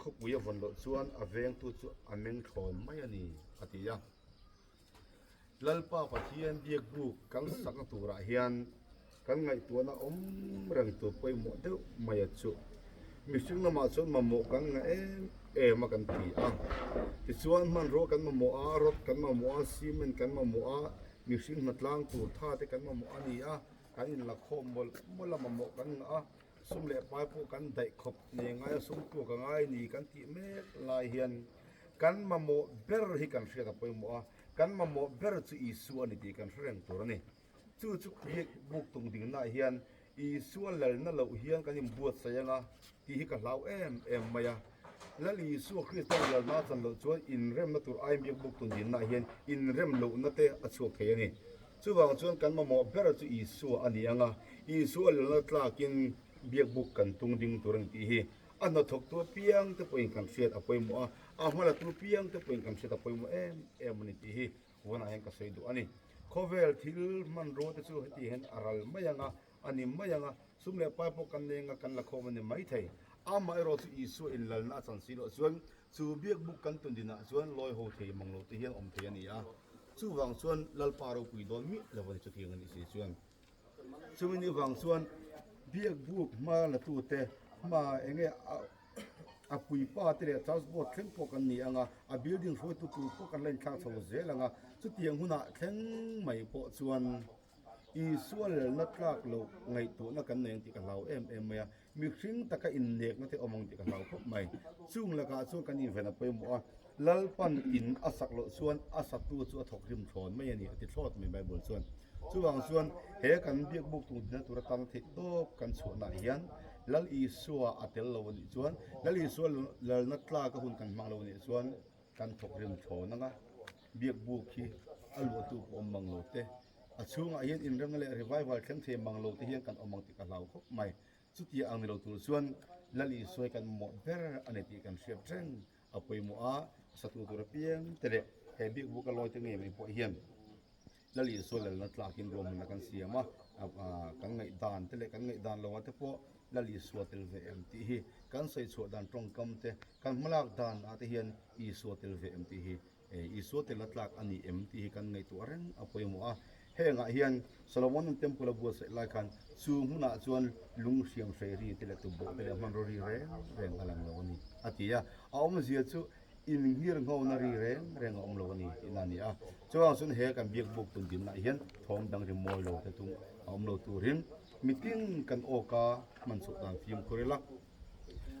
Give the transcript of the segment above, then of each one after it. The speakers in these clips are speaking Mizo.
khawpui a vawn loh chuan a vengtu chu a meng thlawn mai a ni, a ti a. Lalpa Pathian biakbuk kan sakna turah hian kan ngaihtuahna awm reng tur pawimawh deuh mai a chu. Mihring lamah chuan mamawh kan ngah em em a kan ti a. Tichuan hmanrua kan mamawh a, rod kan mamawh a, cement kan mamawh a, mihring hnatlang tur tha te kan mamawh a ni a, kan inlakhawm mawlh mawlh a mamawh kan ngah a. Sum leh pai pawh kan daih khawp nei ngai a, sum tuak a ngai ni kan tih mek lai hian kan mamawh ber hi kan hriat a pawimawh a, kan mamawh ber chu Isua a ni tih kan hre reng tur a ni. Chu chu biak buk tung dingnaah hian Isua lalna loh hian kan inbuatsaih anga tih hi ka hlau em em mai a. Lal Isua Krista lalna a chan loh chuan inremna tur aiin biak buk tung dinnaah hian inrem lohna te a chhuak thei a ni. Chuvang chuan kan mamawh ber chu Isua a ni ang a, Isua lalna tlakin biakbuk kan tung ding tur a ni tih hi a hnathawktu apiang te pawhin kan hriat a pawimawh a, a hmalatu apiang te pawhin kan hriat a pawimawh em em a ni tih hi vawnah hian ka sawi duh a ni. Khawvel thil hmanrua te chu heti hian a ral mai ang a, a ni mai ang a, sum leh pai pawh kan leng a, kan la khawm a ni maithei. Amaherawh chu Isua inlalna a chan si loh chuan chu biakbuk kan tun dinah chuan lawi ho thei mang lo te hian awm thei a ni a. Chuvang chuan Lalpa ropui dawn miah lo a ni chutiang a nih si chuan. Chumi ni vang chuan biakbuk hma la tute hma enge a puipa te leh church board thleng pawh kan ni ang a, a building hruaitu tur pawh kan la inthlak chho zel ang a, chutiang hunah thleng mai pawh chuan Isua lalna tlak loh ngaihtuahna kan nei ang tih ka hlau em em mai a. Mihring taka innekna te awm ang tih ka hlau khawp mai. Chung lakah chuan kan inven a pawimawh a, Lalpan in a sak loh chuan a satu chu a thawk rim thlawn mai a ni a ti thlawt mai Bible chuan. Chuvang chuan he kan biakbuk tung dina tur atana theih tawp kan chhuahnaah hian Lal Isua a tel lo a nih chuan, Lal Isua lalna tlak a hun kan hmang lo a nih chuan kan thawk rim thlawn ang a, biakbuk hi a luahtu pawh awm mang lo te, A chhungah hian inremna leh revival thleng thei mang lo te hian kan awm ang tih ka hlau khawp mai. Chutia ang ni lo tur chuan Lal Isua hi kan mamawh ber a ni tih kan hriat reng a pawimawh a, a satu tur apiang te leh he bikbuka lawi te ngei mai pawh hian Lal Isua lalna tlakin ruahmanna kan siam a, kan ngaihdan te leh kan ngaihdan lo ah te pawh Lal Isua tel ve em tih hi kan sawi chhuah dan tawngkam te, kan hmalak dan ah te hian Isua tel ve em tih hi Isua tel a tlak a ni em tih hi kan ngaihtuah reng a pawimawh a. Hengah hian Solomon-a'n Temple a buatsaih lai khan chu hmunah chuan lung hriam hrei ri te leh tuboh te leh hmanraw ri reng reng a lang lo a ni a ti a. A awmzia chu inhlir nghona ri reng reng a awm lo a ni tihna a ni a. Chuvang chuan he kan biakbuk tun dinnaah hian thawm dang ri mawi lo te tung a awm lo turin mitin kan awka hman chhuah dan fimkhur ila.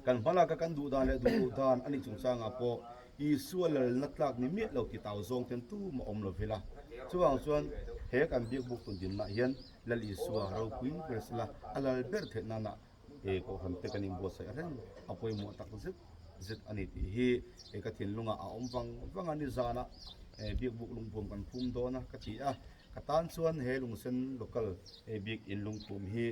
Kan hmalaka kan duh dan leh duh loh dan a nih chungchangah pawh Isua lalna tlak ni miah lo ti tau zawng ten tumah awm lo vela. Chuvang chuan he kan biakbuk tun dinnaah hian Lal Isua ropui ber sela a lal ber theih nana he kohhran te kan inbuatsaih reng a pawimawh tak zet zet a ni tih hi he ka thinlungah a awm vang vang a nizana biakbuk lungphum kan phum dawn a ka ti a. Ka tan chuan he lungsen local biakin lungphum hi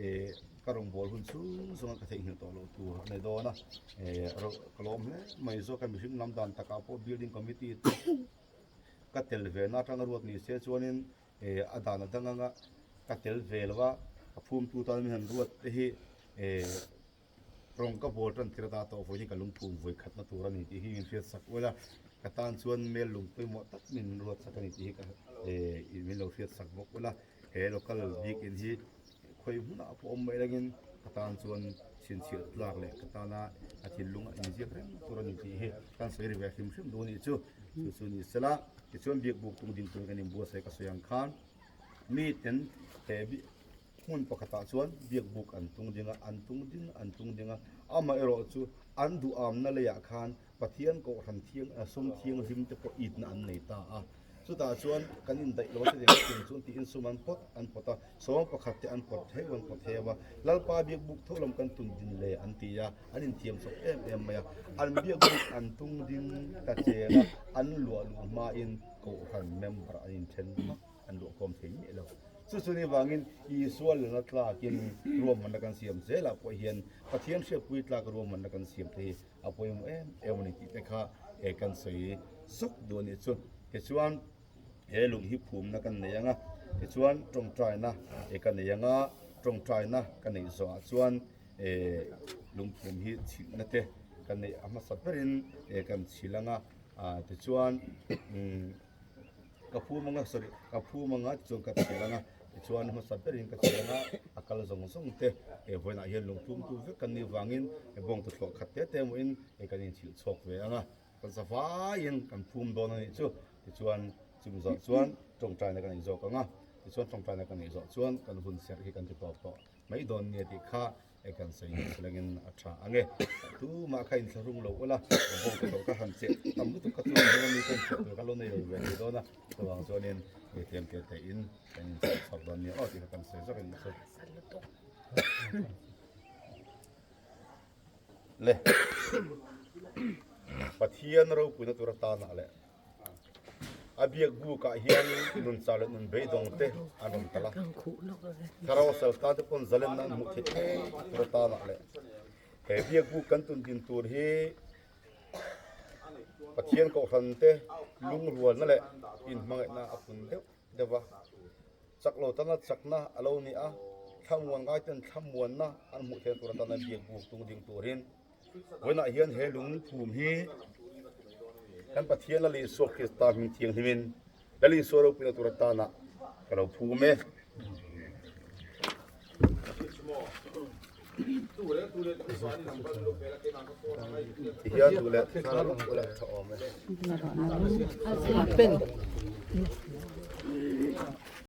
eh ka rawngbâwl hun chhung zawnga ka theihnghilh tawh loh tur a ni dawn a eh ka lawm hle mai zawk a mihring lam dan takah pawh building committee te ka tel ve na atanga ruat ni se chuanin eh a dan a dang anga ka tel ve lo a ka phumtu tan min han ruat te hi eh Rawng ka bawl tan tir ata tawh vawiin hi ka lungphum vawi khatna tur a ni tih hi min hriat sak ual a, ka tan chuan mel lung pawimawh tak min ruat sak a ni tih hi ka eh min lo hriat sak bawk ual a, he local bik in hi khawi hmunah pawh awm mai rengin ka tan chuan chhinchhiah tlak leh ka tana a thinlung a inziak reng tur a ni tih hi kan sawi ri ve hrim hrim duh a nih chu, chu chu ni sela tichuan biakbuk tung ding turin kan inbuatsaih ka sawi ang khan miten he Hmun pakhatah chuan biakbuk an tung ding a, an tung ding an tung ding a. Amaherawh chu an duhamna leiah khan Pathian kohhran thiang sum thianghlim te pawh itna an nei ta a. Chutah chuan kan indaih lo a chutiang a tum chuan tiin sum an pawt an pawt a, sawm pakhat te an pawt heu an pawt heu a. Lalpa biakbuk tho lam kan tun din le an ti a, an inthiam chawp em em mai a. An biakbuk an tung ding ta cheng a, an luah luh hmain kohhran member an inthen hmak. An luahkhawm thei miah lo. Chu chu ni vangin Isua lalna tlakin ruahmanna kan siam zelah pawh hian Pathian hriatpui tlak ruahmanna kan siam te hi a pawimawh em em a ni tih te kha he kan sawi sawk duh a nih chu. Tichuan he lung hi phumna kan nei ang a, tichuan tawngtaina he ka nei ang a, tawngtaina ka neih zawhah chuan lungphum hi chhilhna te. kan neih a hmasa berin kan chhil ang a, tichuan ka phum anga sorry ka phum anga tichuan ka chhil ang a, tichuan hmasa berin ka chhil ang a, a kal zawng zawng te vawiinah hian lungphumtu vek kan nih vangin bawngtuthlawh khat te te emaw in kan inchhilh chhuak ve ang a. Kan sa vaiin kan phum dawn a nih chu. Tichuan chumi zawh chuan tawngtaina kan inzawk ang a, tichuan tawngtaina kan inzawh chuan kan hun serh hi kan ti tawp tawh mai dawn nia tih kha e kan sawi silangin a tha ang e. Tumah kha inthlahrung lo ula, bawng ka tawh ka han cheh tam lutuk kha chuan heng ami pawh cheh tur ka lo nei lo ve thei dawn a, chuvang chuanin thiam tel theihin kan inchhawk chhuak dawn nia aw tih kha kan sawi zawk a nih chu. Le Pathian ropuina tur atanah leh a biak bukah hian nun chau leh nun beidawng te an rawn kal a. Thlarau sal tan te pawn zalenna an hmuh theih ngei tur atanah leh he biak buk kan tun din tur hi Pathian kohhran te lungrualna leh inhmangaihna a pun deuh deuh va. Chak lo tana chakna a lo ni a, thlamuan ngaiten thlamuanna an hmuh theihna tur atana biak buk tung ding turin vawiinah hian he lungphum hi kan Pathian Lal Isua Krista hming thianghlimin Lal Isua ropuina tur atana ka lo phum e. Tihian duh leh thla rawng ula tha awm e.